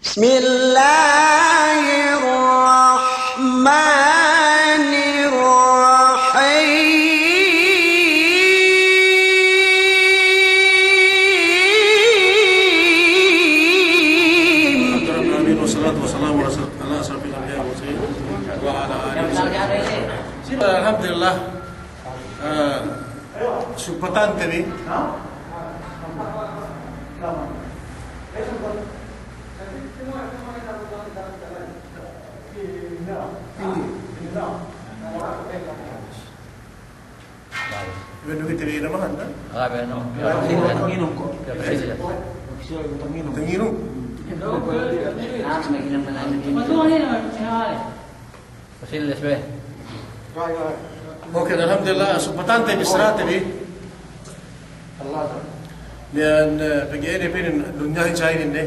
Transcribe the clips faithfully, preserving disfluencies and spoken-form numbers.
بسم الله الرحمن الرحيم. الحمد لله، آمين، والصلاة والسلام على أشرف الأنبياء والمرسلين وعلى آله وصحبه. Alhamdulillah. Eh, sugpatante bi. Iban du kite bi inamahan, ha? Tanginum ko'. Tanginum. Tanginum. Pasilis be. Oke, alhamdulillah, sugpatante bissarate bi. Miya'an, eh, pegge' inin pa'in dunyahin sa inin ne.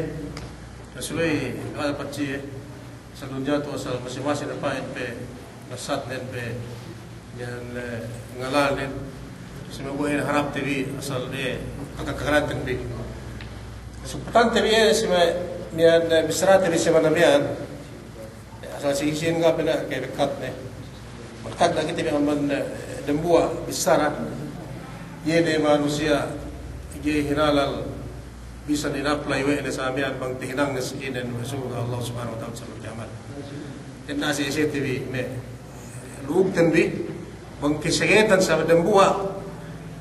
Subey, eh, pacciye. Asal dunya tu asal masi-masi ne pa'in pe nasatnen pe. Miya'an, eh, ngalalnen. Sumeguwa' inin harapte bi asal, eh, kaka-, kakaranten bi. Sugpatante bi, eh, subey miya'an, eh, bissarate bi si miya'an. Asal si isin ga' pe ne ke bekkat ne. Magtagna' kite bi amban, eh, dambuwa' bissara. Iye ne manusiya' ga'i hinalal bisan in-apply we' ne sa miya'an bang tahinangne si inin we' surga' Allah Subhanahu wa Ta'ala si ellew kiyamat. Tenna' si isete bi me' lu'ugten bi bang kasagetan sa dambuwa'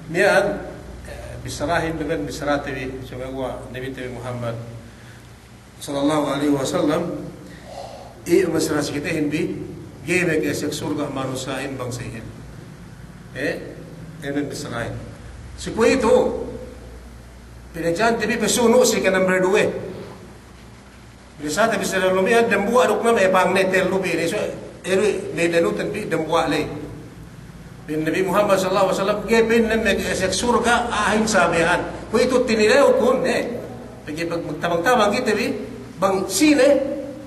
miya'an, eh, bissarahin dumen bissarate bi, sumeguwa' Nabite bi Muhammad sallallahu alaihi wasallam, iye masi si kitehin bi, ga'i maka'asek surga' manusiya'in bang sa iyan. Eh, inin bissarahin. Si kuwe'itu, pinajante bi pasunu' si ke number duwe. Bissarate bi si lamiyan, dambuwa' duk nam epangne tellu bi, iye so, iye du me' danutan bi dambuwa' ley. Pa'in Nabi Muhammad sallallahu alaihi wasallam, ga'i pa'inne maka'asek surga' a'ahin sa miya'an. Kuwe'itu tinilewkun, eh. Pegge' pag-, magtabang-tabang kite bi, bang sine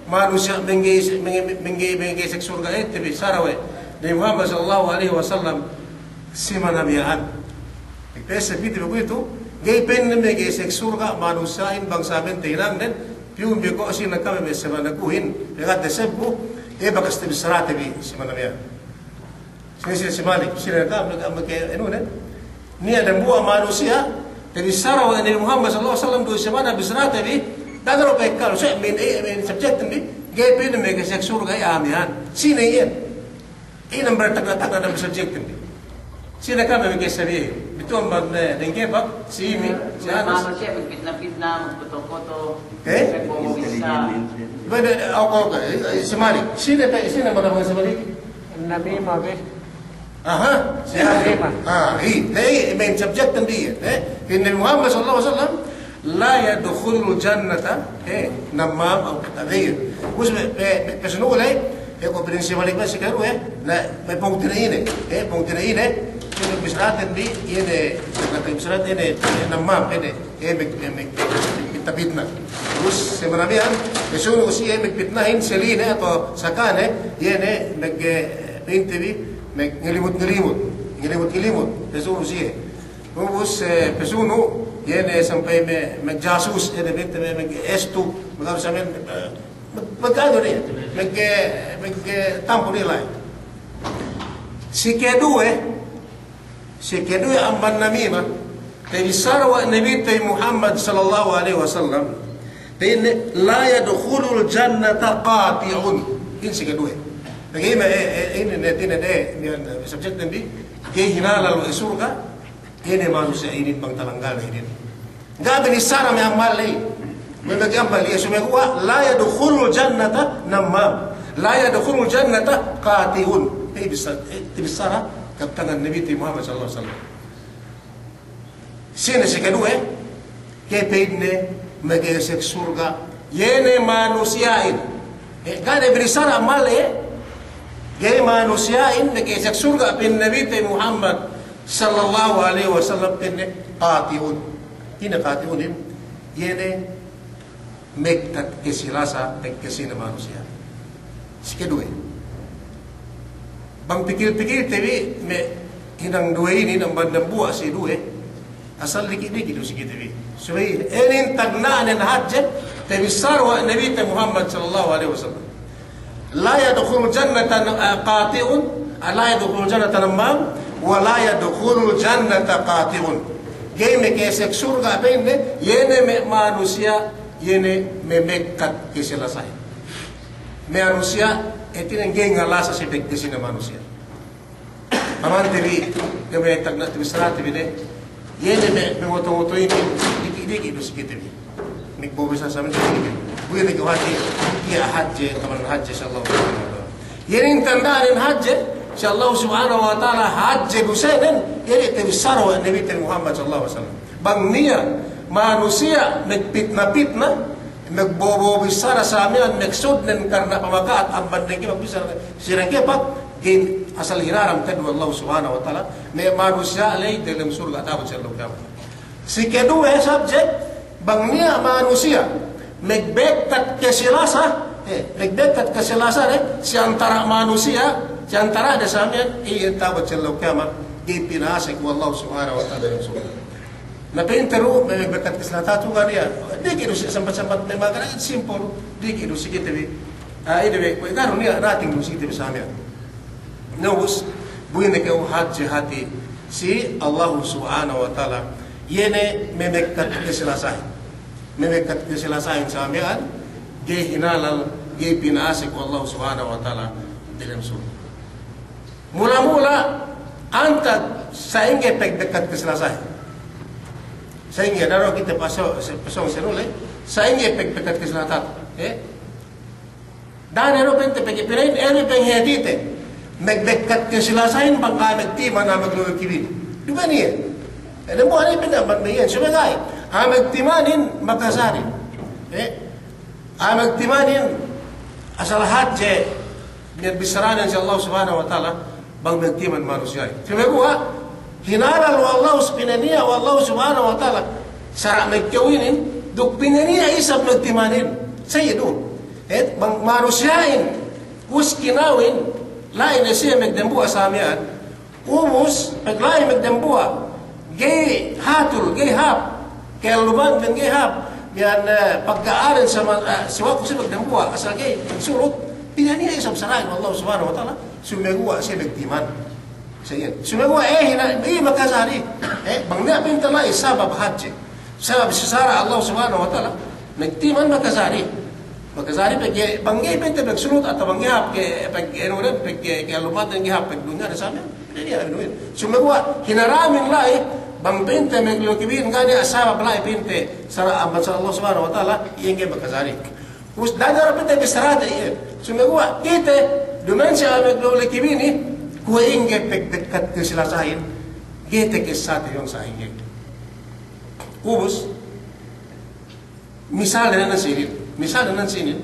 manusiya' mangga'i, mangga'i, mangga'i, mangga'i asek surga', eh, tabissara we' Nabi Muhammad sallallahu alaihi wasallam si miya'an. Pegge' pa'in kite bi kuwe'itu, ga'i pa'inne maka'asek surga' manusiya'in bang sa miya'an tahinangnen, piyun bi ko' sine kami me' sabab nakuhin, pegge' tasebbu, eh, bakas tabissarate bi si miya'an. Sine, sine si Malik, sine ka, me', me' ke, anu ne. Niya' dambuwa' manusiya', tabissara we' Nabi Muhammad sallallahu alaihi wasallam du si miya'an bissarate bi, da'a du pe kalu, sa miya'an, eh, miya'an subject bi, ga'i pa'inne maka'asek surga' iye a'ahin. Sine iyan? Iye number tagna'-tagna' dambuwa' subject bi. Sine ka me' ke sabi, bitu amban, eh, dengke pa, si imi, si Anas. Manusiya' magpitna-pitna, magpoto-poto. Eh? Bede, eh, oke, oke. Eh, eh, si Malik. Sine pe, sine manamal si Malik? Namima be. Aha. Si Namima. Ah, i, ne, i, main subject bi, eh. Pa'in Nabi Muhammad sallallahu alaihi wasallam, "La yadkhulul jannata, eh, namam aw kadhib." Bus pe, pe, pe, pasunu' ley, eh, ko' pa'in si Malik be si karu, eh. Na, me' pungtina'i ne, eh, pungtina'i ne. Bissaraten bi, iye ne, bissaraten bi, eh, namam, eh, ne. Eh, me', me', me', me' pitna-pitna. Terus, si miya'an, pasunu' siye magpitnahin si line atawa sakane, iye ne, mag, eh, pa'inte bi, mag, ngalimut-ngalimut. Ngalimut-ngalimut, pasunu' siye. Ubus, eh, pasunu', iye ne sampay me', magjasus, iye ne pa'inte me', mag-estu, mag-anu sa miya'an, eh, mag, mag-anu ne, mag, eh, mag, eh, tampu ne la'i. Si keduwe, Si keduwe amban namima, tabissara we' Nabite Muhammad sallallahu alaihi wasallam, pa'inne, "La yadkhulul jannata qati'un." Inin si keduwe. Pegge' inin, eh, eh, inin, eh, inin, eh, inin, eh, subject bi, ga'i hinalal we' surga', inin manusiya' inin bang talanggal inin. Ga' binissara me' ammal ley. Me' bagi ammal ley, sumeguwa', "La yadkhulul jannata namam. La yadkhulul jannata qati'un." Eh, bisa, eh, tabissara kabtangan Nabite Muhammad sallallahu alaihi wasallam. Sine si keduwe, ga'i pa'inne maka'asek surga', iye ne manusiya'in. Eh, ga' ne binissara ammal ley, eh. Ga'i manusiya'in maka'asek surga', pa'in Nabite Muhammad sallallahu alaihi wasallam, pa'inne qati'un. Ine qati'un inin? Iye ne magtat ke si lasa, pegge' sine manusiya'. Si keduwe. Bang pikil-pikilte bi, me' hinang duwe inin, amban dambuwa' si duwe, asal diki'-diki' du si kite bi. Subey, inin tagna'nen hadje, Tabissara we' Nabite Muhammad sallallahu alaihi wasallam, "La yadkhulul jannata, eh, qati'un, eh, la yadkhulul jannata namam, wa la yadkhulul jannata qati'un." Ga'i maka'asek surga' pa'inne, iye ne me' manusiya', iye ne me' mekkat kasilasahin. Me' manusiya', hātinen ga'i ngalasa si pagkasine manusiya'. Amante bi, ga'i me' tagna' tabissarate bi ne, iye ne me', me' moto-moto inin, diki'-diki' du si kite bi. Mek bo bisa sa' men diki'. Bu iye ne ke hadje, iye hadje, taman hadje si Allah Subhanahu wa Ta'ala. Iye ne tanda'nen hadje si Allah Subhanahu wa Ta'ala, hadje dusenen, iye ne tabissara we' Nabite Muhammad sallallahu alaihi wasallam. Bang niya' manusiya' magpitna-pitna, magbobo bissara sa miya'an, maksudnen karna' pamaka'at amban dengke magbissara si dengke pak, ga'i, asal hinaram te'ed we' Allah Subhanahu wa Ta'ala me' manusiya' ley diyalem surga' ta'abut si ellew kiyamat. Si keduwe subject, bang niya' manusiya' magbekkat kasilasa, eh, magbekkat kasilasa ne, si antara' manusiya', si antara' de sa miya'an, iye ta'abut si ellew kiyamat, ga'i pinasek we' Allah Subhanahu wa Ta'ala diyalem surga'. Na pa'inte du, me' magbekkat kasilasa tu ga' niya', diki' du si sampat-sampat me' magana, simple, diki' du si kite bi. Ah, ine bi, kuwe' ga' du niya', nothing du si kite bi sa miya'an. Na ubus, bu ine kew hadje hati si Allah Subhanahu wa Ta'ala, iye ne me' mekkat kasilasahin. Me' mekkat kasilasahin sa miya'an, ga'i hinalal, ga'i pinasek we' Allah Subhanahu wa Ta'ala diyalem surga'. Mula-mula, antag sa'ingge pagbekkat kasilasahin. Sa'ingge, da'a du kite paso-, pasōng sinule, sa'ingge pagbekkat kasilasahin. Eh? Da'a ne du pa'inte pegge' pina'in, ine panghātite. Magbekkat kasilasahin bang a'a magtiman, a'a maglolokibin. Duma'in iye. Ine bu ane pina'in bang iyan, subey ga'i. A'a magtimanin makajari. Eh? A'a magtimanin asal hadje, miya'an bissaranen si Allah Subhanahu wa Ta'ala, bang magtiman manusiya'in. Sumeguwa', hinalal we' Allah, pinaniya' we' Allah Subhanahu wa Ta'ala, sara' magkawinin, duk pinaniya' isab magtimanin. Sa' iye du. Eh, bang manusiya'in, us kinawin, la'i ne siye magdembuwa' sa miya'an, ubus, pagla'i magdembuwa', ga'i hatul, ga'i hāp, ka'ellumanten ga'i hāp, miya'an, eh, pagka'anen sama, eh, si waktu siye magdembuwa', asal ga'i sulut, pinaniya' isab sara'in we' Allah Subhanahu wa Ta'ala, sumeguwa' siye magtiman. Sa' iyan. Sumeguwa', eh, hina-, iye makajari. Eh, bang niya' pa'inte la'i sabab hadje. Sabab si sara' Allah Subhanahu wa Ta'ala, magtiman makajari. Makajari pegge' bang ga'i pa'inte pagsulut atawa bang ga'i hāp ke, pegge' anu den, pegge' ka'ellumanten ga'i hāp pegge' dunya de sa miya'an. Jadi ya, anu den. Sumeguwa' hinaramin la'i, bang pa'inte maglolokibin ga' niya' sabab la'i pa'inte sara' amban sara' Allah Subhanahu wa Ta'ala, iye ga'i makajari. Us da'a du pa'inte bissarate iye. Sumeguwa' kite, duma'in si a'a maglolokibin, kuwe' ingge pagbekkat kasilasahin, ga'i takessate iyan sa'ingge. Ubus, Misal ne nan sinin, misal ne nan sinin.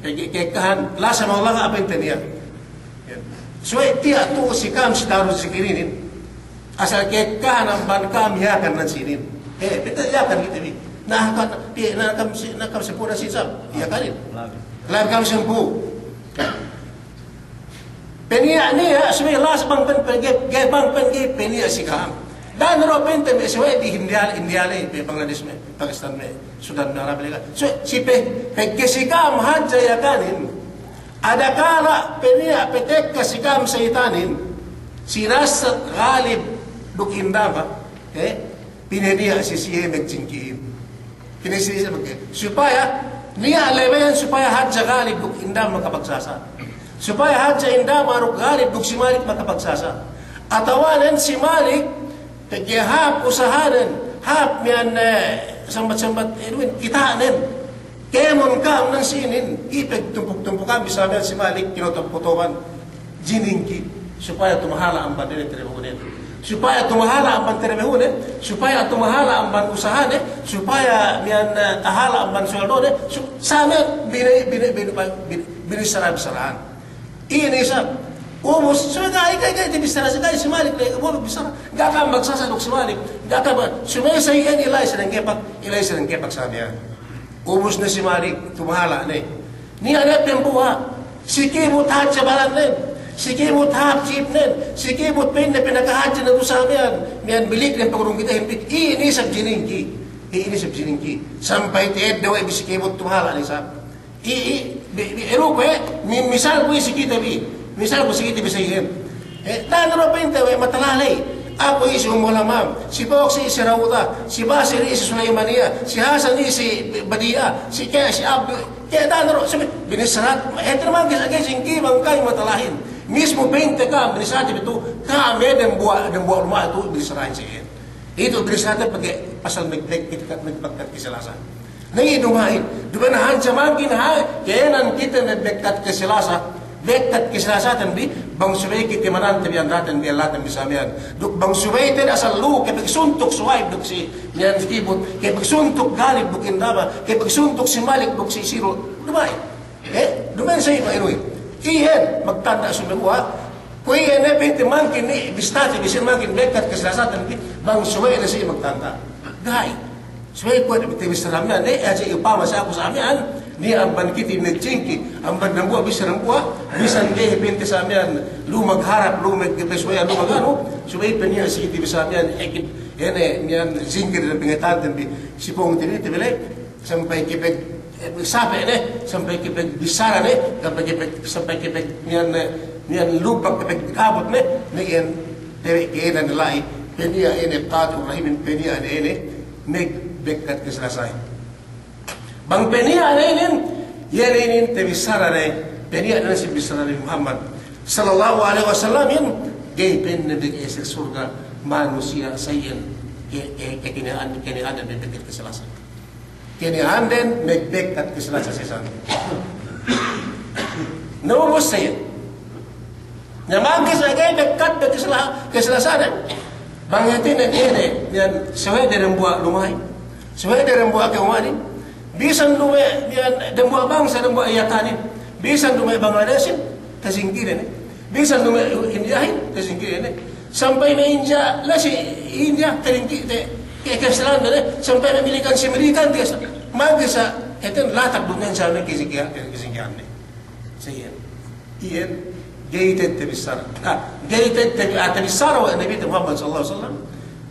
Ke, ke, ka'ekkahan, lasa mawlaga a'a pa'inte niya'. Subey tiya' tu'u si ka'am si Darul Zikir inin. Asal ka'ekkahan amban ka'am Yakan nan sinin. Eh, pa'inte Yakan kite bi. Na kan, piye, na ka'am si, na ka'am si puna si sab. Yakanin. Labi ka'am si pu. Peniya'-niya', subey las bang pen, pen, ga'i, ga'i bang pen, ga'i peniya' si ka'am. Da'a ne du pa'inte me' subey di India, India le, pe Bangladesh me', Pakistan me', Sudan me', Arab League. So, si pe, pegge' si ka'am hadja Yakanin. Adakala' peniya' pe tekka si ka'am seyitanin. Si Nasat, Galib, duk Indama. Eh? Pineniya' si siye magjingki'in. Pineniya' si siye magjingki'in. Supaya, niya' lebeyan supaya hadja Galib duk Indama makapagsasa. Supaya hadja Indama duk Galib duk si Malik makapagsasa. Atawanen si Malik, pegge' hāp usahanen, hāp miya'an, eh, sambat-sambat, eh, duwin, kita'nen. Kēmon ka'am nan sinin, ipegtumpuk-tumpukan bi sa miya'an si Malik, kinotob-kotoban. Jiningki, supaya tumahala' amban dine trabahunen. Supaya tumahala' amban trabahunen, supaya tumahala' amban usahane, supaya miya'an, eh, tahala' amban suweldone, su-, sa miya'an bine-, bine-, bine-, bine-, binissara-bissarahan. Inin isab. Ubus, subey ga'i, ga'i, ga'i, tabissara, subey ga'i, si Malik, ga'i, ga'i, bissara. Ga' ka'am magsasa duk si Malik. Ga' ka'am, subey sa iyan ila'i si dengkepak, ila'i si dengkepak sa miya'an. Ubus ne si Malik, tumahala' ne. Niya' ne dembuwa', si kibut hadja balannen, si kibut hāp jipnen, si kibut pa'inne pinakahadje ne du sa miya'an, miya'an biliknen pagurung kitehin bi, inin isab jiningki. Iye ne si siningki. Sampay te'ed da'a we' bi si kebut tu bahala' ne isab. I, i, bi, bi, iru ku, eh, mi-, misal ku si kite bi. Misal ku si kite bi sa iyan. Eh, da'a ne du pa'inte we' matalaley. Aku iye si Ummul Hammam, si Bok si, si Rawda, si Basir iye si Sulaymaniya, si Hasan iye si Badiya, si ke, si Abdu, ke da'a ne du, sabi, binissarat, eh, termangkis age singki bang ka'am matalahin. Mismu pa'inte ka'am, binissarat itu, ka'am, eh, dembuwa', dembuwa' luma' itu, binissarat si iyan. Itu binissarat pegge' pasal meg-, meg-, megbekat ke si Selasa. Nagi duma'in, duma'in hadja mangkin ha, kēnan kite ne bekkat ke si Selasa, bekkat ke si Selasaten bi, bang subey kite manante bi andaten bi ellaten bi samiyan. Duk bang subey te asal lu, kepegsuntuk Suwaib duk si, miyan si Kibut, kepegsuntuk Galib duk Indama, kepegsuntuk si Malik duk si Sirul. Duma'in. Eh, duma'in sa iye, inuwi. Iyan, magtanda' sumeguwa', kuwe' iye ne pa'inte mangkin ni, bistate bi si mangkin bekkat ke si Selasaten bi, bang subey ne si magtanda'. Ga'i. Subey kuwe' ne pa'inte bissara miyan, ne, aja upama sa aku sa miyan, ni amban kite ne singki, amban dambuwa' bissara dambuwa', bisan ga'i pa'inte sa miyan, lu magharap, lu magpesuweyan, lu maganu, subey pe niya' si kite bi sa miyan, ekit, ene, miyan, singki dem pangateyanten bi, si pungtina'ite bi le, sampay kepeg, eh, sape ne, sampay kepeg bissara ne, sampay kepeg, sampay kepeg miyan, eh, miyan lubak kepeg kabut ne, ne iyan tewe' ke ene ne la'i, pe niya' ene qati'ur rahimin, pe niya' ene, ene, megbekkat ke si Selasahin. Bang pe niya' ene, ene, iye ne inin tabissara ne, pe niya' ne si bissara Nabi Muhammad sallallahu alaihi wasallam iyan, ga'i pa'inne magka'esek surga' manusiya' sa iyan, ke, ke, ke, keni'an, keni'an megbekkat ke si Selasa. Keni'anden megbekkat ke si Selasa si samiyan. Na ubus sa iyan. Na mangkin sa ga'i bekkat ke si Sela-, ke si Selasahin. Bang hātinen iye ne, iyan, subey de dambuwa' luma'in. Subey de dambuwa' ka'umanin. Bisan duma'in, iyan, dambuwa' bangsa, dambuwa' Yakanin. Bisan duma'in Bangladesin, tasingkide ne. Bisan duma'in Indiyahin, tasingkide ne. Sampay me' Indiya, la'i si Indiya, tasingkide, ke, ke Selanda ne. Sampay me' Milikan, si Milikan, ke, mangkin sa, hātinen latak dunyahin sa me' kasingkihan, kasingkihan ne. Sa iyan. Iyan, ga'i te'ed tabissara. Ah, ga'i te'ed tabi-, ah, tabissara we' Nabi Muhammad sallallahu alaihi wasallam.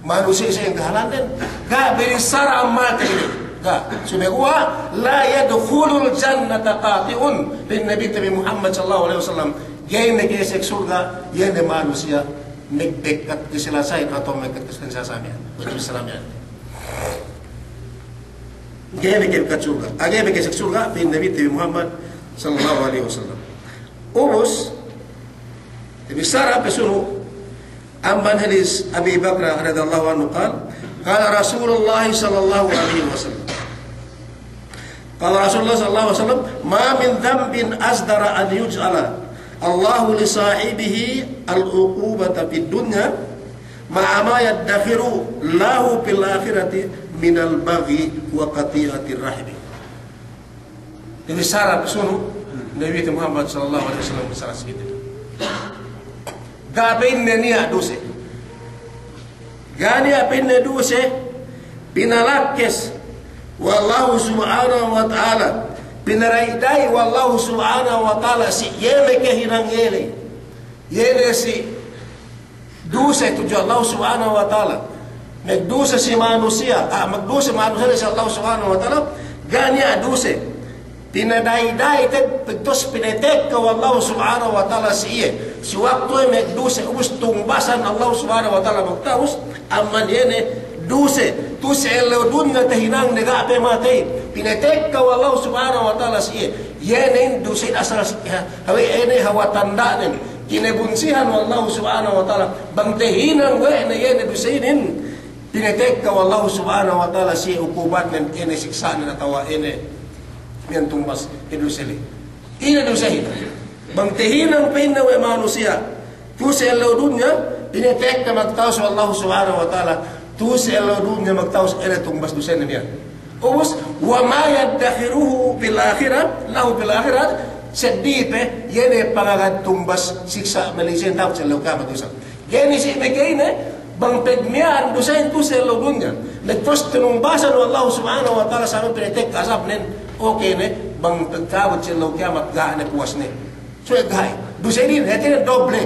Manusiya' sa iyan kahālanden, ga' binissara ammal te bi. Ga'. Sumeguwa', "La yadkhulul jannata qati'un." Pa'in Nabi, Nabi Muhammad sallallahu alaihi wasallam, ga'i maka'esek surga', iye ne manusiya' megbekkat ke si Selasahin atawa megbekkat ke si Selasahin. Ga'i maka'esek surga'. Ga'i maka'esek surga', pa'in Nabi, Nabi Muhammad sallallahu alaihi wasallam. Ubus, tabissara pe sunu', amban hadis Abi Bakra radiyallahu anhu qal, qala Rasulullah sallallahu alaihi wasallam. Qala Rasulullah sallallahu alaihi wasallam, "Ma min dhanbin asdara an yuj'ala Allahu li sahibihi al-uqubata fid dunya ma'a ma yaddakhiru lahu fil akhirati minal baghyi wa qati'atir rahimi." Tabissara pe sunu', Nabi Muhammad sallallahu alaihi wasallam bissara si kite. Ga' pa'inne niya' duse. Ga' niya' pa'inne duse, pinalakkes we' Allahu subhanahu wa ta'ala, pinada'i-da'i we' Allahu subhanahu wa ta'ala si iye me' kahinang iye ley. Iye ne si duse tudju Allah Subhanahu wa Ta'ala. Magduse si manusiya', ah, magduse manusiya' si Allah Subhanahu wa Ta'ala, ga' niya' duse. Pinada'i-da'i te'ed, pagtawus pinatekka we' Allah Subhanahu wa Ta'ala si iye. Si waktu iye magduse, ubus tumbasan Allah Subhanahu wa Ta'ala magtawus, amban iye ne duse, tu'u si ellew dunya tahinangne ga' pe matey. Pinatekka we' Allah Subhanahu wa Ta'ala si iye. Iye ne in duse asal, ha, hawal iye ne hawal tanda'nen. Kinabunsihan we' Allah Subhanahu wa Ta'ala. Bang tahinang we' ne iye ne duse inin, pinatekka we' Allah Subhanahu wa Ta'ala si iye ukubatnen, iye ne siksa'nen atawa iye ne miya'an tumbas iye duse ley. Ine dusehin? Bang tahinang pa'inne we' manusiya', tu'u si ellew dunya, pinatekka magtawus we' Allah Subhanahu wa Ta'ala, tu'u si ellew dunya magtawus iye ne tumbas dusenen iyan. Ubus, wa ma yaddakhiruhu fil akhirah, lahu fil akhirah, seddi pe, iye ne pangagad tumbas siksa' malisen dawut si ellew kiyamat duse. Ga'i ne si me' ga'i ne, bang pagmiya'an dusen tu'u si ellew dunya. Magtawus tinumbasan we' Allah Subhanahu wa Ta'ala sa' me' pinatekka asabnen, oke ne, bang pagta'abut si ellew kiyamat ga' ne puwas ne. Suwe' ga'i. Duse inin, hātinen doble.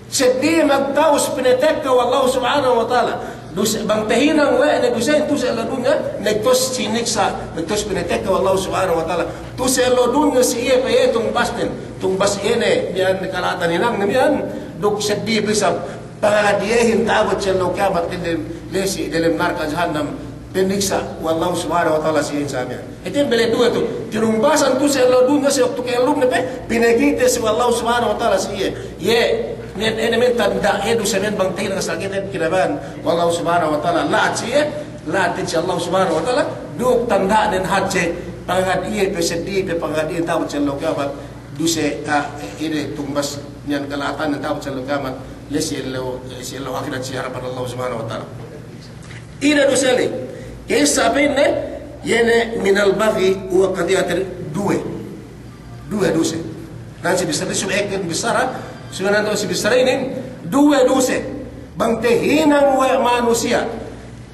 Seddi magtawus pinatekka we' Allah Subhanahu wa Ta'ala. Duse, bang tahinang we' ne duse, tu'u si ellew dunya, ne tu'u siniksa', ne tu'u pinatekka we' Allahu Subhanahu wa Ta'ala. Tu'u si ellew dunya si iye pe iye tungbasnen, tungbas iye ne, miya'an kala'atan hinangne miya'an, duk seddili pe isab, pangagad iyehin ta'abut si ellew kiyamat, diyalem, la'i si, diyalem narka' jahannam, piniksa' we' Allahu Subhanahu wa Ta'ala si iye sa miya'an. Hātinen bele duwe tu, tinungbasan tu'u si ellew dunya si waktu ka'ellumne pe, pinakite si we' Allahu Subhanahu wa Ta'ala si iye. Iye, nen, ine men tanda', iye duse men bang tahinang asal kite kinaban we' Allahu Subhanahu wa Ta'ala. La'at si iye, la'at si Allahu Subhanahu wa Ta'ala, duk tanda'nen hadje, pangagad iye pe seddili pe pangagad iye ta'abut si ellew kiyamat, duse, ah, ine tungbas, niya' kala'atan ta'abut si ellew kiyamat, la'i si ellew, si ellew ahirat si harapan Allahu Subhanahu wa Ta'ala. Ine duse ley? Ka'issa pa'inne, iye ne minal baghi wa qati'atir, duwe. Duwe duse. Nan si bissara, subey ekka bissara, subey nan si bissara inin, duwe duse. Bang tahinang we' manusiya',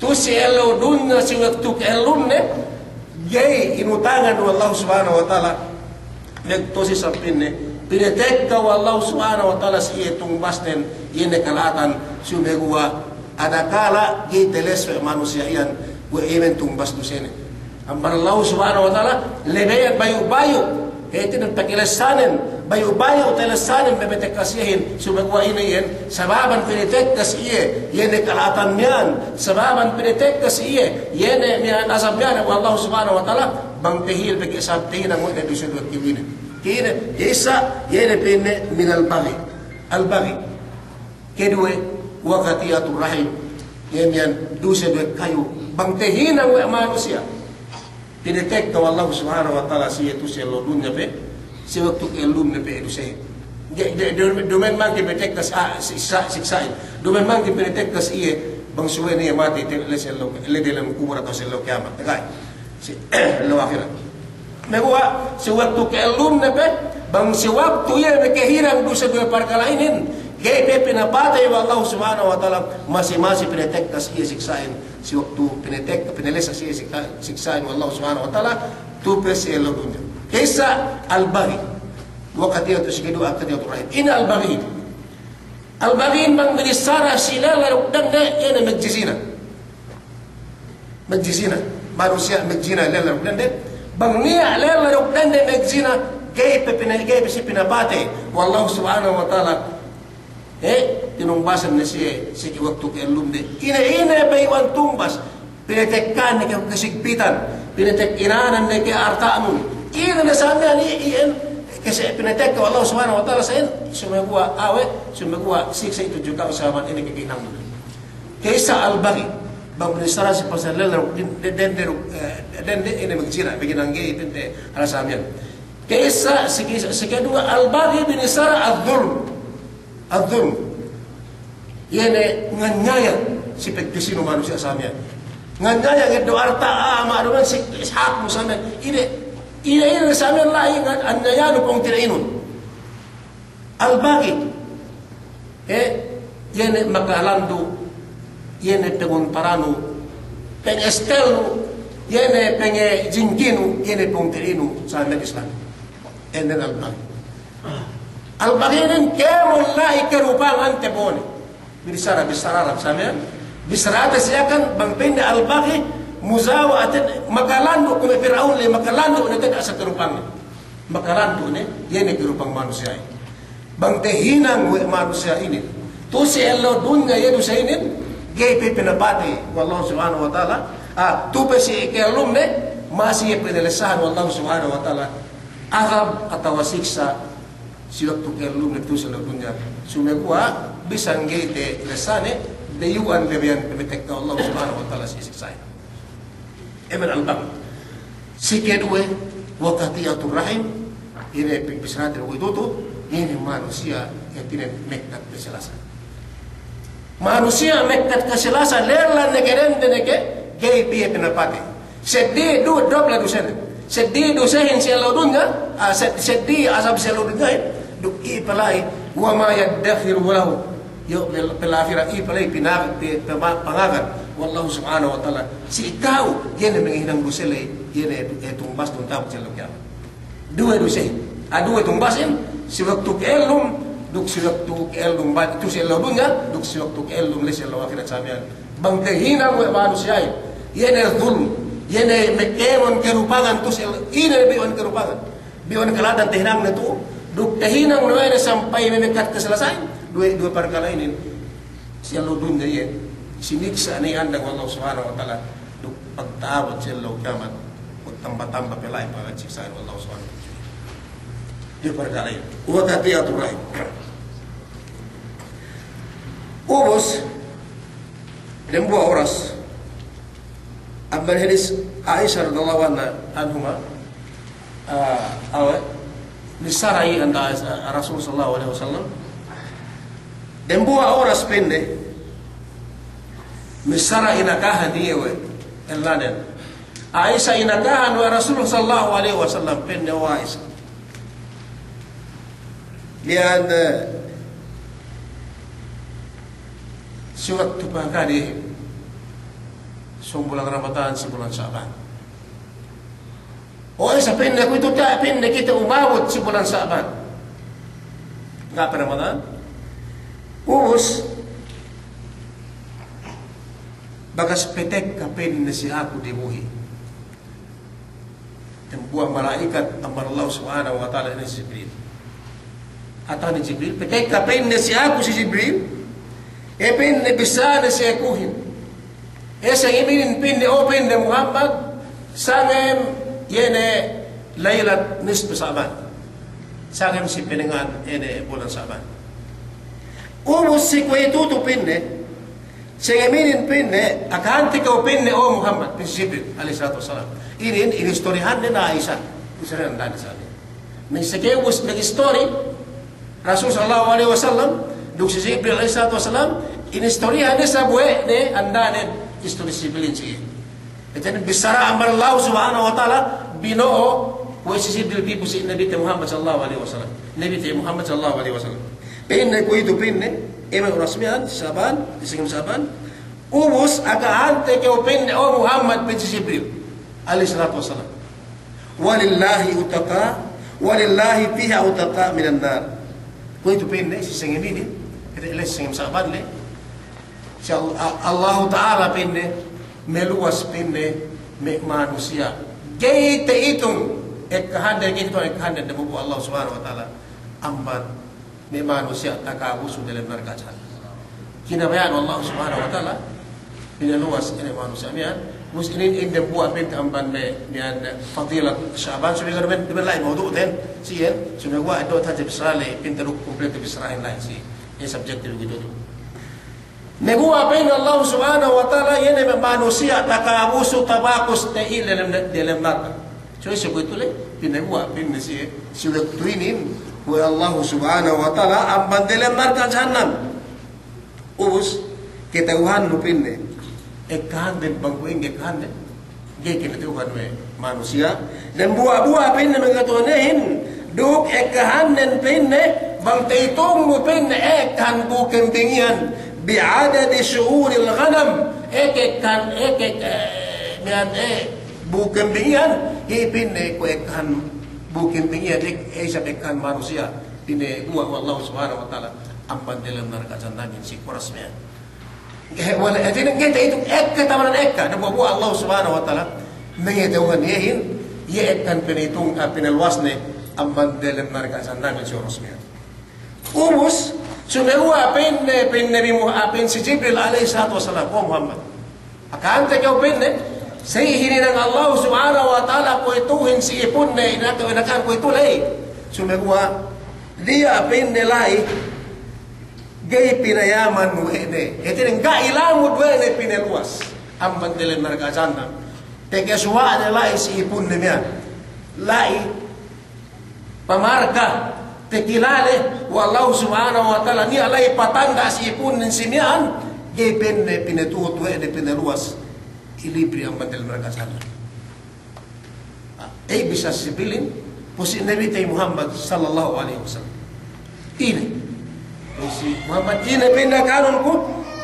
tu'u si ellew dunya si waktu ka'ellumne, ga'i inutangan we' Allahu Subhanahu wa Ta'ala, Nagtu'u si sampinne, pinatekka we' Allahu Subhanahu wa Ta'ala si iye tungbasnen, iye ne kala'atan, sumeguwa' adakala' ga'i teles we' manusiya' iyan, we' iye men tungbas dusene. Amban Allahu Subhanahu wa Ta'ala, lebeyan bayu'-bayu', hātinen pakalessanen, bayu'-bayu' talessanen, patekka si iyehin, sumeguwa' ine iyan, sababan pinatekka si iye, iye ne kala'atan miya'an, sababan pinatekka si iye, iye ne miya'an azab miya'an we' Allahu Subhanahu wa Ta'ala, bang tahil pegge' sab tahinang we' ne duse duwe kew ine. Kine, ka'issa, iye ne pa'inne minal baghi. Al-baghi. Keduwe, wa qati'atur rahim. Iye miya'an duse duwe kayu. Bang tahinang we' manusiya', pinatekka we' Allahu Subhanahu wa Ta'ala si iye tu'u si ellew dunya pe, si waktu ka'ellumne pe dusehin. De, de, de, duma'in mangkin pinatekka si, ah, siksa', siksa'in. Duma'in mangkin pinatekka si iye, bang subey ne iye matey, te, la'i si ellew, la'i diyalem kubul atawa si ellew kiyamat. Takay. Si, ellew ahirat. Meguwa', si waktu ka'ellumne pe, bang si waktu iye makahinang duse duwe parkala' inin, ga'i pe pinapatey we' Allahu Subhanahu wa Ta'ala, masi-masi pinatekka si iye siksa'in, si waktu pinatekka, pinalessa si iye siksa', siksa'in we' Allahu Subhanahu wa Ta'ala, tu'u pe si ellew dunya. Ka'issa al-baghi, wa qati'atu, si keduwe qati'atur rahim. Ine al-baghi? Al-baghi bang binissara si lella duk dende, iye ne magjizina. Magjizina. Manusiya' magjizina lella duk dende. Bang niya' lella duk dende magjizina, ga'i pe pina-, ga'i pe siye pinapatey we' Allahu Subhanahu wa Ta'ala. Eh, tinungbasan ne siye, si waktu ka'ellumne. Ine-ine bayu'an tungbas. Pinatekkahan ne kew kasigpitan, pinatek-, inanan ne kew arta'nun. Ine ne sa miya'an i-, iyan, kase pinatekka we' Allahu Subhanahu wa Ta'ala sa iyan, sumeguwa' awe', sumeguwa' siksa' tudju kew sababan ine kakahinangnun. Ka'issa al-baghi, bang binissara si pasal lella, de-, de-, dende, eh, dende ine magjizina, bang ine ga'i pinte ala sa miya'an. Ka'issa, si ka'issa, si keduwe al-baghi binissara az-zulm. Az-zulm. Iye ne nganyaya si pagkasinu manusiya' sa miya'an. Nganyaya ngeddo' arta', ah, ma'luman si, si hakmu sa miya'an. Ine, ine, ine sa miya'an la'i ngan-, anyayanu pungtina'inun. Al-baghi. Eh, iye ne makalandu', iye ne panguntaranu, pangestelnu, iye ne pangejingkinu, iye ne pungtina'inu sa miya'an Islam. Inin al-baghi. Al-baghi inin kēmon la'i karupangante bo'one. Binissara, bissara Arab sa miya'an. Bissarate si Yakan, bang pa'inde al-baghi, muzawa'atin, makalandu' kuwe' Pir'aun la'i, makalandu' ne te'ed asal karupangne. Makalandu' ne, iye ne karupang manusiya'in. Bang tahinang we' manusiya' inin, tu'u si ellew dunya iye duse inin, ga'i pe pinapatey we' Allahu Subhanahu wa Ta'ala, ah, tu'u pe si ka'ellumne, masi iye pinalessahan we' Allahu Subhanahu wa Ta'ala azab atawa siksa' si waktu ka'ellumne tu'u si ellew dunya. Sumeguwa' bisan ga'i talessane, bayu'an lebeyan pinatekka we' Allahu Subhanahu wa Ta'ala si siksa'in. Inin al-baghi. Si keduwe, wa qati'atur rahim, ine pag-, bissarate kuwe'itu, ine manusiya' hātinen mekkat kasilasan. Manusiya' mekkat kasilasan, lella ne ke dende ne ke, ga'i pe iye pinapatey. Seddili du-, duwe dusene. Seddili dusehin si ellew dunya, ah, sed-, seddili azab si ellew dunyahin. Duk iye pe la'i, wa ma yaddakhiru lahu. Yo, pel-, pel-ahirat iye pe la'i pina-, pe-, pema-, pangagad we' Allahu Subhanahu wa Ta'ala. Si ka'u, iye ne mangahinang duse la'i, iye ne, eh, tungbasnun ta'abut si ellew kiyamat. Duwe duse. Ah, duwe tungbasin, si waktu ka'ellum, duk si waktu ka'ellum ba-, tu'u si ellew dunya, duk si waktu ka'ellum la'i si ellew ahirat sa miya'an. Bang tahinang we' manusiya'in, iye ne zulm, iye ne me' kēmon kalupagan tu'u si, ine bi'un kalupagan. Bi'un kala'atan tahinang ne tu'u, duk tahinang ne we' ne sampay me' mekkat kasalasa'in, duwe, duwe parkala' inin. Si ellew dunya iye, siniksa' ne iye andang we' Allah Subhanahu wa Ta'ala, duk pagta'abut si ellew kiyamat, duk tamba-tamba pe la'i pagsiksa'in we' Allah Subhanahu wa Ta'ala. Duwe parkala' inin. Wa qati'atur rahim. Ubus, dembuwa' oras. Amban hadis Aisha radiyallahu anha, anhuma, ah, awe', bissara iye anda Aisha, Rasul sallallahu alaihi wasallam. Dembuwa' oras pa'inne, bissara inakahan iye we' ellanen. Aisha inakahan we' Rasul sallallahu alaihi wasallam, pa'inne, "O Aisha." Miya'an, eh, si waktu pagkadi, sōng bulan Ramadan, si bulan Sa'ban. O Aisha, pa'inne, kuwe'itu tiya' pa'inne kite umabut si bulan Sa'ban. Ga' pe Ramadan. Ubus, bakas patekka pa'inne si aku dibuhi'. Dembuwa' mala'ikat amban Allah Subhanahu wa Ta'ala, ine si Jibril. Atani Jibril, patekka pa'inne si aku si Jibril, e pa'inne bissāne si akuhin. E sangem inin pa'inne, o pa'inne Muhammad, sangem iye ne lailat nisfu Sa'ban. Sangem si panengngan ine bulan Sa'ban. Ubus si kuwe'itu tu'u pa'inne, sangem inin pa'inne, akahante kew pa'inne, o Muhammad, pa'in si Jibril, alayhis salatu wassalam. Inin, inin istorihanne ne Aisha. Istorihanne ne Aisha. Masi kew ubus magistori Rasul sallallahu alaihi wasallam, duk si Jibril alayhis salatu wassalam, inin istorihanne sabuwe' ne andanen istori si Jibril si iye. Hātinen bissara amban Allah Subhanahu wa Ta'ala, bino'o we' si Jibril pī pu si Nabite Muhammad sallallahu alaihi wasallam. Nabite Muhammad sallallahu alaihi wasallam. Pa'inne kuwe'itu pa'inne, ine oras miya'an, Sa'ban, si sangem Sa'ban. Ubus, akahante kew pa'inne, o Muhammad, pa'in si Jibril alayhis salatu wassalam. Walillahi utaqa, walillahi fiha utaqa minan nar. Kuwe'itu pa'inne, si sangem inin, kite le si sangem Sa'ban le. Si Al-, A-, Allahu Ta'ala pa'inne, maluwas pa'inne, me' manusiya'. Ga'i ta'itung, ekkahande, ga'i ta'itung, ekkahande, dembuwa' Allah Subhanahu wa Ta'ala. Amban me' manusiya' takabusu delem narka' jahannam. Kinabaya'an Allah Subhanahu wa Ta'ala, pinaluwas ine manusiya' miya'an, ubus inin dembuwa' pa'inte amban me', miya'an fadilat Sa'ban, subey ga' duma'in, duma'in la'i mawdu'ten, si iyan, subey ga' eddo' hadja bissara le, pa'inte duk kumpletu bissarahin la'i si, iye subject begitu tu. Dembuwa' pa'in Allah Subhanahu wa Ta'ala, iye ne me' manusiya' takabusu tabakus te'il delem, delem narka'. So, si kuwe'itu le, dembuwa' pa'inne si, si waktu inin, we' Allah Subhanahu wa Ta'ala, amban delem narka' jahannam. Ubus, kata'uhannu pa'inne, ekkahanden bang kuwe' ingge ekkahanden. Ga'i kinata'uhan we' manusiya'. Dembuwa'-buwa' pa'inne me' kata'uhannen, duk ekkahanden pa'inne, bang ta'itungnu pa'inne, ekkahan bu kambing iyan, bi'adadi shu'uril ghanam, ek-ekkahan, ek-ek, eh, miya'an, eh, bu kambing iyan, iye pa'inne kuwe' ekkahan bu kambing iyan, ek-, eh, isab ekkahan manusiya', pa'inne buwa' we' Allah Subhanahu wa Ta'ala, amban delem narka' jahannamin si kuras miya'an. Eh, wala', eh, hātinen ga'i ta'itung ekka tamanan ekka, dembuwa'-buwa' Allah Subhanahu wa Ta'ala, mangata'uhan iyehin, iye ekkahan pina'itung, ah, pinaluwasne, amban delem narka' jahannamin si kuras miya'an. Ubus, sumeguwa' pa'inne, pa'in Nabi Muh-, ah, pa'in si Jibril alayhis salatu wassalam, "O Muhammad, akahante kew," pa'inne, "si hininang Allah Subhanahu wa Ta'ala kuwe'ituhin si ipunne, inaka-, inakahan kuwe'itu la'i." Sumeguwa', "Diya'," pa'inne, "la'i ga'i pinayaman we' ne." Hātinen ga'i lamud we' ne pinaluwas amban delem narka' jahannam. Takasuwa'ne la'i si ipunne miya'an. La'i pamarka, takilale we' Allah Subhanahu wa Ta'ala, niya' la'i patanda' si ipunnen si miya'an, ga'i pa'inne pinatuhut we' ne pinaluwas, ilibri amban delem narka' jahannam. Ah, eh, bissā si Jibril, pu si Nabite Muhammad sallallahu alaihi wasallam. Ine? Pa'in si Muhammad, ine pa'inne akahanun ku?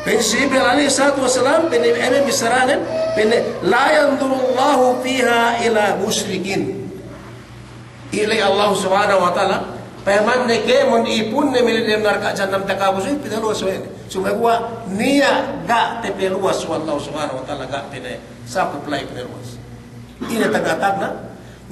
Pa'in si Jibril alayhis salatu wassalam, pa'inne, ine bissaranen, pa'inne, "La yanzurullahu fiha ila mushrikin." Iye la'i Allah Subhanahu wa Ta'ala, payamanne kēmon ipunne miya'an delem narka' jahannam takabusu, pinaluwas we' ne. Sumeguwa' niya' ga' tapaluwas we' Allahu Subhanahu wa Ta'ala, ga' pinasakup la'i pinaluwas. Ine tagna'-tagna',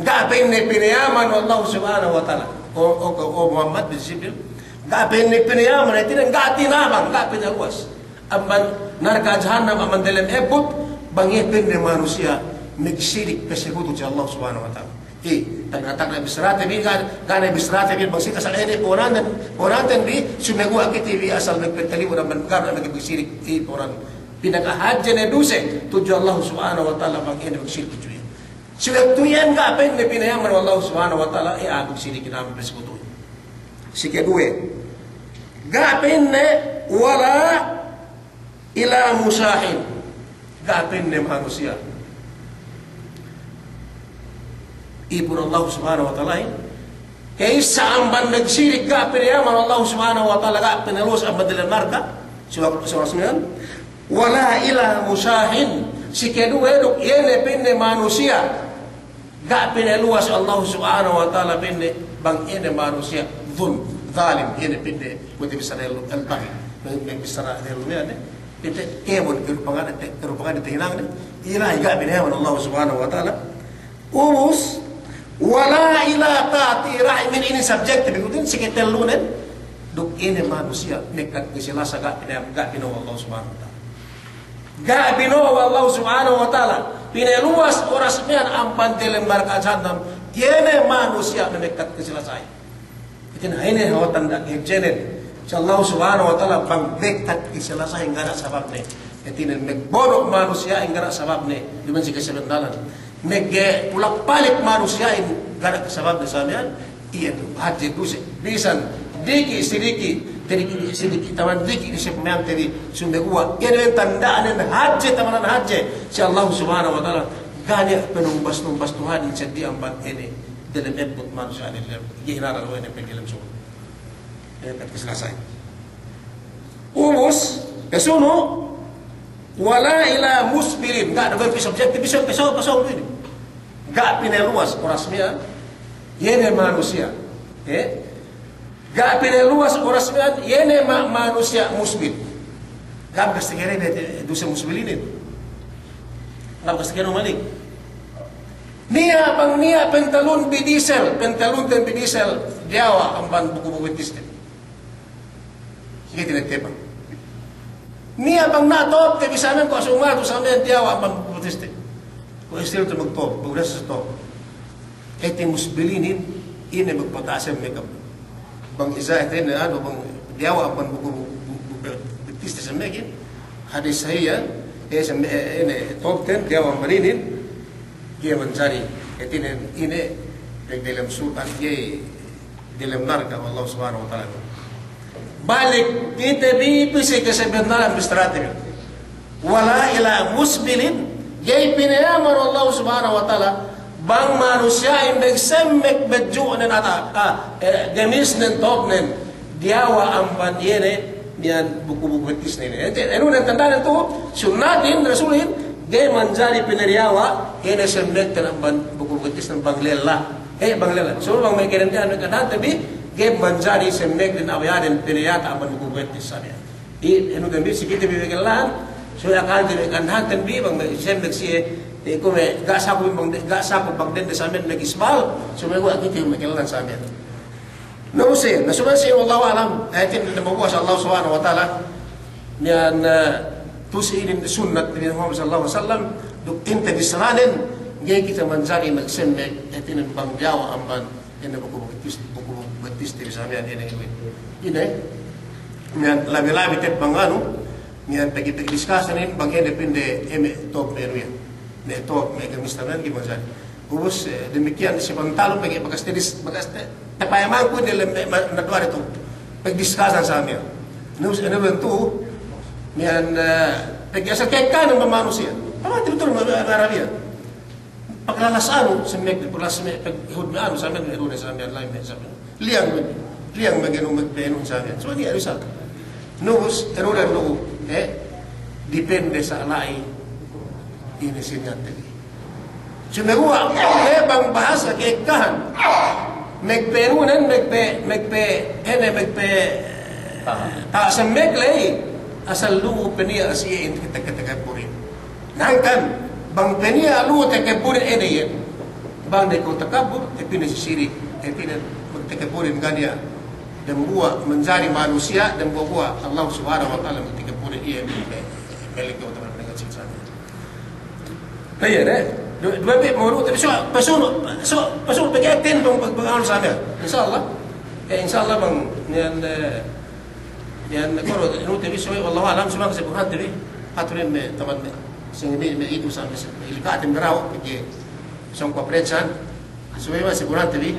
ga' pa'inne pinayaman we' Allahu Subhanahu wa Ta'ala. O, o, o Muhammad bin Jibril, ga' pa'inne pinayaman, hātinen ga' tinabang, ga' pinaluwas amban narka' jahannam, amban delem ebbut, bang iye pa'inne manusiya' magsirik, pasekutu si Allahu Subhanahu wa Ta'ala. Iye, tagna'-tagna' bissarate bi, ga', ga' ne bissarate bi, bang si asal ine po'onanten, po'onanten bi, sumeguwa' kite bi asal magpatalibu amban, ga' ne magsirik, iye po'onan. Pinakahadje ne duse tudju Allahu Subhanahu wa Ta'ala bang ine magsirik tudju iye. Si waktu iyan ga' pa'inne pinayaman we' Allahu Subhanahu wa Ta'ala, iye a'a magsirikin, a'a pasekutuhin. Si keduwe, ga' pa'inne wala ila mushahin. Ga' pa'inne manusiya' ipun Allahu Subhanahu wa Ta'alahin, ka'issa amban magsirik, ga' pinayaman Allahu Subhanahu wa Ta'ala, ga' pinaluwas amban delem narka'. Si waktu, si waktu samiyan. Wala ila mushahin. Si keduwe duk iye ne pa'inne manusiya' ga' pinaluwas Allahu Subhanahu wa Ta'ala pa'inne bang iye ne manusiya' zulm, zalim, iye ne pa'inne, kuwe' te bissara ellew, al-baghi. Bang, bang bissara ellew iyan ne. Pa'inte kēmon, karupangan, karupangan tahinangne. Iye la'i ga' pinayaman Allahu Subhanahu wa Ta'ala. Ubus, wala ila qati'i rahimin, inin subject bi, kutin si katellunen. Duk ine manusiya' mekkat kase-lasa ga' pina-, ga' pinaluwas Allahu Subhanahu wa Ta'ala. Ga' pinaluwas Allahu Subhanahu wa Ta'ala, pinaluwas oras miya'an amban delem narka' jahannam, iye ne manusiya' mekkat kase-lasahin. Hātinen ine hawal tanda' hadjenen si Allahu Subhanahu wa Ta'ala bang mekkat kase-lasahin ga' niya' sababne. Hātinen magbono' manusiya'in ga' niya' sababne, duma'in si kasabennalan. Magpulak-palik manusiya'in ga' niya' sababne samiyan, iyan hadje duse. Bisan diki' sidiki', tadiki' sidiki', taman diki' dise pamiyante bi, sumeguwa' iyan tanda'nen hadje, tamanan hadje si Allahu Subhanahu wa Ta'ala. Ga' niya' panumbas-numbas Tuhanin seddili amban ine delem ebbut manusiya'in delem, iye hinalal we' ne pegge' delem surga'. Iye, mekkat kase-lasahin. Ubus, pasunu', wala ila musbilin. Ga' ne, ga' ne subject, pasunu', pasunu', pasunu' inin. Ga' pinaluwas oras miya'an, iye ne manusiya'. Eh? Ga' pinaluwas oras miya'an, iye ne ma-, manusiya' musbil. Ga' bakas takale ne duse musbil inin. Ga' bakas takale ne malik. Niya' bang niya' pantalun bi disel, pantalunten bi disel, diyawa' amban buku-buku bettiste. Sige, tinettepan. Niya' bang na' tobte bi samiyan, kuwe' asal umatu samiyan, diyawa' amban buku bettiste. Kuwe' istiltu magtob, magdasa tob. Hāti musbil inin, ine magpata'as semmek. Bang iza hātinen, anu, bang diyawa' amban buku, bu-, bu-, bu-, bettiste semmekin. Hadis sahih iyan, eh, semme-, eh, ine, tobten diyawa' amban inin, ga'i manjari, hātinen ine, pegge' delem surga', ga'i delem narka' we' Allahu Subhanahu wa Ta'ala. Balik kite bi pī si kasabennalan bissarate bi. Wala ila musbilin, ga'i pinayaman we' Allahu Subhanahu wa Ta'ala bang manusiya'in magsemmek badju'nen atawa, ah, eh, gamisnen, tobnen, diyawa' amban iye ne miya'an buku-buku bettisnen inin. Ente, anu ne tanda'nen tu'u, sunnatin, Rasulin, ga'i manjari pinadiyawa' iye ne semmekten amban buku-buku bettisnen bang lella. Eh, bang lella. So, bang me' kadendehan me' kadendehanten bi, ga'i manjari semmekden abayaden pinadiyata' amban buku-buku bettis samiyan. Iye, anu, den bi, si kite bi me' kadendehan, so, akalten bi, kadendehanten bi, bang me' semmek siye, eh, kuwe' me' ga' sakup bang de-, ga' sakup bang dende samiyan me' isbal, so, me' kuwe' kite me' kadendehan samiyan. Na, ubus iyan, na, subey siye, wallahu a'lam, ayatin dende mabuwasa Allah Subhanahu wa Ta'ala, miya'an, eh, tu'u si inin sunnat Nabi Muhammad sallallahu alaihi wasallam, duk inte bissaranen, ga'i kite manjari magsemmek, hātinen bang diyawa' amban, ine, buku-buku bettis, buku-buku bettiste bi samiyan, ine, ine. Ine, miya'an labi-labi te'ed bang anu, miya'an pegge', pegge' diskasanin, bang ine pa'inde, eh, me' tob me' anu iyan. Me' tob, me' gamis taman, ga'i manjari. Ubus, eh, damikkiyan si pantalun, pegge' bakas te dis-, bakas te, tapayamangku ine lem-, me', ma-, na duwari tu. Pegge' diskasan samiyan. Na ubus, ine bentu', miya'an, eh, pegge' asal ka'ekkahan me' manusiya'. Pama'in betul me' Arab iyan. Paglalas anu, semmek, paglalas me', pag-ihud me' anu, samiyan, me' ihud, samiyan, la'i me', samiyan. Liyang me', liyang me' genu, me' pa'inun samiyan. So, niya' du isab. Na ubus, anu du, eh, depende sa la'i ine siniyante bi. Sumeguwa', eh, bang bahasa ka'ekkahan. Magpa'inun, magpa-, magpa-, ine, magpa-, taha' semmek la'i. Asal lu'u pe niya' si iye in takabburin. Hangkan bang pe niya' lu'u takabburin ine iye. Bang ne kew takabbur, hātinen si sirik, hātinen magtakabburin ga' niya' dambuwa' manjari manusiya', dambuwa'-buwa' Allah Subhanahu wa Ta'ala magtakabburin iye. Balik kew taman dengan siksa. Iye ne. Duwe, duwe pe mawdu' te bi, so, pasunu', so, pasunu' pegge' ten bang, bang, bang anu sa miya'an. Insya Allah. Eh, insya Allah bang, niya', eh, Iyan koro, anu te bi, subey, wallahu a'lam, subey si Burhan te bi. Aturin me' taman me'. Sing me', me' itu sampe si, ilikatin beraw, pegge' sōng ko' presan. Subey me' si Burhan te bi.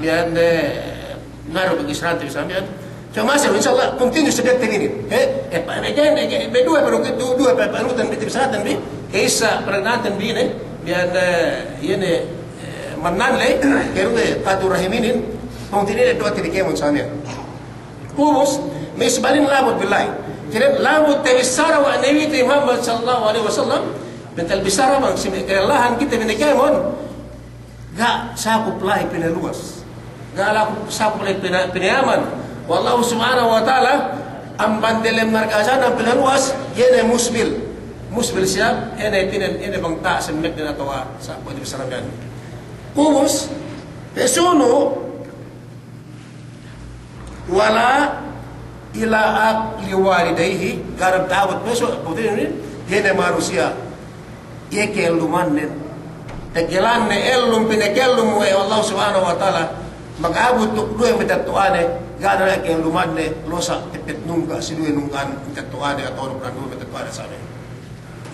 Iyan, eh, ngaru pegge' Israhan te bi sampe iyan. Cuma masi, insya Allah, continue subey te bi inin. Eh, eh, pa, me' jen, eh, me' duwe, pero du-, duwe, pa, pa, anu te bi, te bi, Israhan te bi. Ke isa, pernah te bi inin. Iyan, eh, iyan, eh, manan le, ke du te, Qatu Rahim inin. Continue le duwe te bi kēmon sampe iyan. Ubus, me' isab inin labud billahi. Kite labud te bissara we' Nabi te Muhammad sallallahu alaihi wasallam, bentel bissara bang si me' kalellahan kite bi ne kēmon, ga' sakup la'i pinaluwas. Ga' la'i sakup la'i pina-, pinayaman we' Allahu Subhanahu wa Ta'ala, amban delem narka' jahannam pinaluwas, iye ne musbil. Musbil siye, iye ne tinen, iye ne bang ta' semmek ne atawa sa' kuwe' bissara miya'an. Ubus, pesunu, Wala ila aqli walidayhi, ga' ne ta'abut pe so, putihin, iye ne manusiya', iye ke'ellumannen, tegelanne ellum pinakellum we' Allah Subhanahu wa Ta'ala, magabut duk duwe matetto'ane, ga' ne ke'ellumanne, losa' teppet nungga', si duwe nungga'an matetto'ane, atawa duk duwe matetto'ane sabe.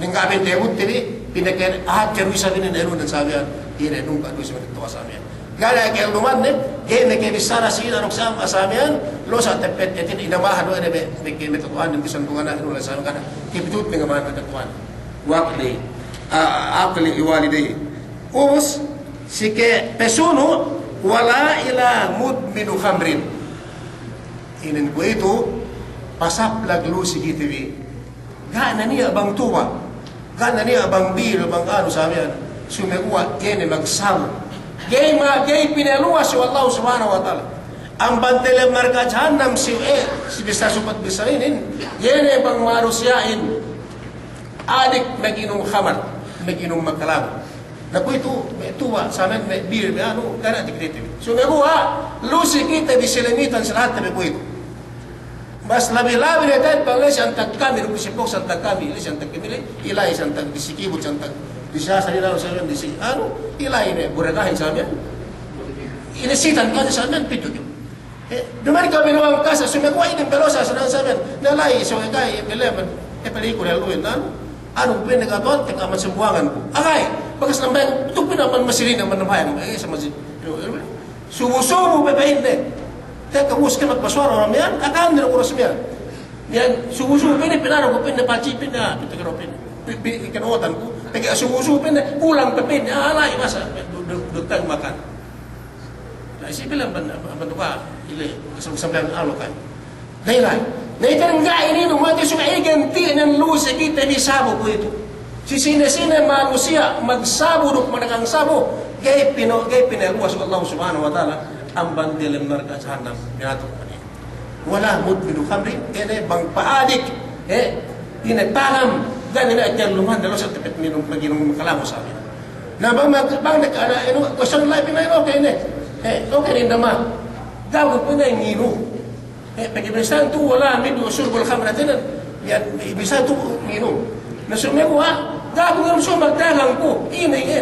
Ningga' pinte butte bi, pinte ke, ah, keru isab inin elu ne sa miya'an, ine nungga' du isab inin tuwa sa miya'an. Ga' ne ke'ellumanne, ga'i ne ke bissara si ina duk sa miya'an, losa' teppet, etin ina maha du ine me', me' ke me' tuwan, bisan tuwan anu ne sa miya'an, ke bitut ne ngaman me' tuwan. Waqli, a-, aqli iwalidayhi. Ubus, si ke pesunu', wala ila mudminu khamrin. Inin kuwe'itu, pasaplag lu si kite bi. Ga' ne niya' bang tuwa', ga' ne niya' bang bir, bang anu sa miya'an, sumeguwa' iye ne magsabu. Ga'i ma, ga'i pinaluwas we' Allahu Subhanahu wa Ta'ala amban delem narka' jahannam si, eh, si bissā supat bissā inin, iye ne bang manusiya'in adik maginum khamar, maginum makalabu. Na kuwe'itu, me' tuwa', sa miya'an me' bir, me' anu, ga' ne dikdete. Sumeguwa', lu si kite bi si limitan si lahatte bi kuwe'itu. Mas labi-labi ne te'ed bang la'i si antag kami, duk si pok si antag kami, la'i si antag kami, la'i, ila'i si antag disi kibut, si antag disi asal, ila'i sa miya'an disi, anu, ila'i ne, burakahin sa miya'an. Ine sitan kami sa miya'an, pitu kibut. Eh, duma'in kami luwang kasa, sumeguwa' inin pelosa, sa miya'an. Na la'i, so ga'i, peleman, eh, pelikul, eh, luwin, anu, anu, pene katuwan, teka man sembuwangan ku. Agay, bakas nambahayang, tu pina man masirin, man nambahayang, eh, sa masjid. Subu-subu pe pa'inne. Teka, ubus ke magpasuwara oras miya'an, akan dira oras miya'an. Miya'an, subu-subu pa'inne, pinara ku pa'inne, paci pa'inne, ah, pita kiro pa'inne. Pi-, pi-, ikan otan ku. Teka, subu-subu pa'inne, pulang pe pa'inne, ah, la'i masa, du-, du-, dutang makan. Na, isi bilang ban-, ban-, ban-, ile, sam-, sambilan alo kan. Dai la'i. Na, ikan ga'i inin, umati suka igan ti nen lu si kite bi sabu kuwe'itu. Si sine-sine manusiya' magsabu duk managang sabu, ga'i pino-, ga'i pinaluwas we' Allah Subhanahu wa Ta'ala amban delem narka' jahannam, pinatuk. Wala mudminu khamrin, ine bang pa'adik, eh, ine panam, ga' ne me' akel luman, dalo sa tepet minum, maginum makalabu sa miya'an. Na bang mag-, bang dek ana inu, kuwesan la'i pina inu, oke ine. Eh, oke ine dama. Gagu pina nginu. Eh, pegge' bisan tu wala mudminu syurbul khamr hātinen. Ya, bisan tu nginu. Na sumeguwa', ga'i ku nginu, so magdagang ku. Ine, ine.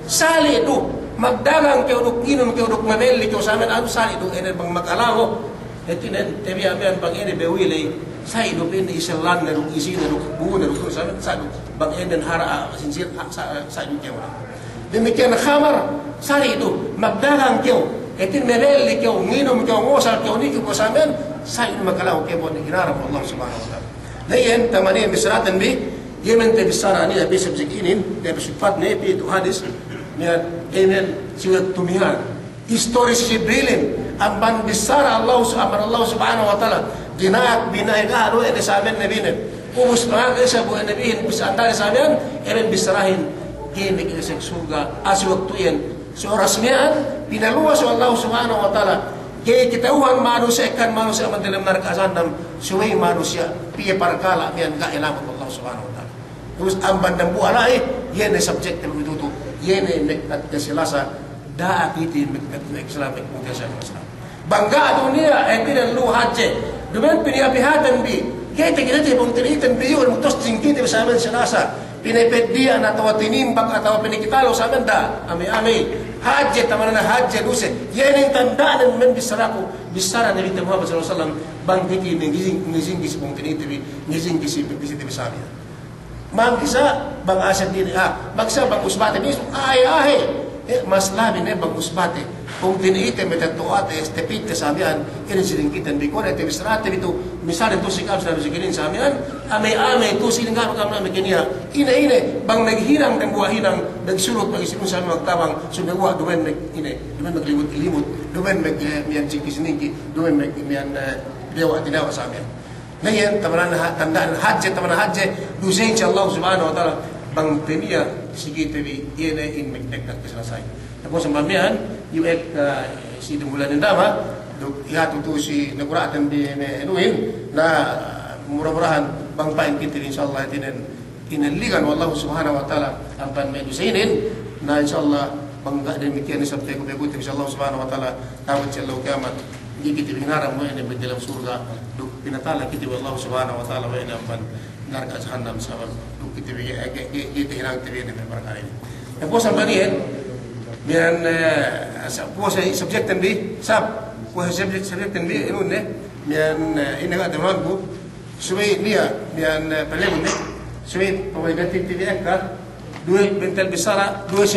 Sali' du. Magdagang kew duk, nginum kew duk, mabelli kew sa miya'an, anu sali' du. Ine bang makalabu. Hātinen, tabiya' miya'an bang ine bewiley. Sali' du pa'inne isellanne duk, isine duk, bu'une duk, sa miya'an, sali' du. Bang ine hara', sinsir, sa-, sa-, sali' du kew. Damikkiyan khamar, sali' du, magdagang kew, hātin mabelli kew, nginum kew, ngosal kew, niki kew sa miya'an, sali' du makalabu kew, bu ne hinaram Allah Subhanahu wa Ta'ala. Na iyan, taman iyan bissaraten bi, iye mente bissara niya' bi subjek inin, niya' bi subjek ne, bi tu hadis, niya' inin, siwet tumihan. Istori si Jibrilin, amban bissara Allah, amban Allah Subhanahu wa Ta'ala, dina'ak bina'i ga' du ine sa miya'an nabinen. Ubus mangaka isab we' nabihin, ubus antara sa miya'an, inin bissarahin, ga'i makasek surga', si waktu iyan, si oras miya'an, pinaluwas we' Allah Subhanahu wa Ta'ala, Ga'i kata'uhan manusiya', kan manusiya' amban delem narka' jahannam, subey manusiya' piye parkala' miya'an ga'i lamud Allah Subhanahu wa Ta'ala. Terus amban dambuwa' la'i, iye ne subject te bi tu'u, iye ne mekkat kasilasa, da'a kite mekkat, mekkat Islam, mekkat Islam. Bang ga' du niya', eh, pinalu hadje. Duma'in piniya' pihaten bi. Ga'i te kite te bang tina'iten bi, iyu' mutos jingkite bi sa miya'an sinasa. Pinapeddi'an atawa tinimbak atawa pinikitalu sa miya'an, da'a. Amey-amey. Hadje, tamanana hadje duse. Iye ne tanda'nen miya'an bissaraku. Bissara Nabi te Muhammad sallallahu alaihi wasallam. Bang kite ngijing, ngijing kite si bang tina'ite bi. Ngijing kite si, kite bi sa miya'an. Bang kisa, bang asep dini, ah, bang kisa, bang usbate bi, ahe, ahe. Eh, mas labi ne bang usbate. Bang tina'ite, matetto'ate, estepite sa miya'an, inin si dingkiten bi, kuwe' ne te bissarate bi tu'u, misalin tu'u si ka'am si Nabi si kinin sa miya'an, amey-amey tu'u si dingkiten ka'am, ka'am na me' kiniya. Ine, ine, bang maghinang, dambuwa' hinang, magsulut, magisimun sa miya'an magtabang, sumeguwa' duma'in mag-, ine, duma'in maglimut-limut, duma'in mag-, eh, miya'an jingki-siningki, duma'in mag-, miya'an, eh, diyawa'-tinawa' sa miya'an. Na iyan, tamanana ha-, tanda'an hadje, tamanana hadje, dusehin si Allah Subhanahu wa Ta'ala, bang tiniya' si kite bi, iye ne in magdekkat kasalasay. Tapos amban miya'an, iyu' ek, ah, si dumulan indama, duk iyatu tu'u si nagura'ten bi me' anuhin, na mura-murahan bang pa'in kite bi, insya Allah, hātinen, inelligan we' Allah Subhanahu wa Ta'ala amban me' duse inin, na insya Allah, bang ga' damikkiyan isab pegu-pegute bi si Allah Subhanahu wa Ta'ala, ta'abut si ellew kiyamat, ga'i kite bi hinaram we' ne me' delem surga', duk pinatala kite bi we' Allah Subhanahu wa Ta'ala we' ne amban narka' jahannam sabab, duk kite bi ga'i, ga'i, ga'i, ga'i tahinangte bi we' ne me' parkala' inin. Tapos amban iyan, miya'an, eh, sa-, puwasa subjectten bi, sab, puwasa subject, subjectten bi, inun ne, miya'an, eh, ine ga' te manku, subey niya', miya'an, eh, palemun ne, subey pamaligatin te bi ekka, duwe bentel bissara, duwe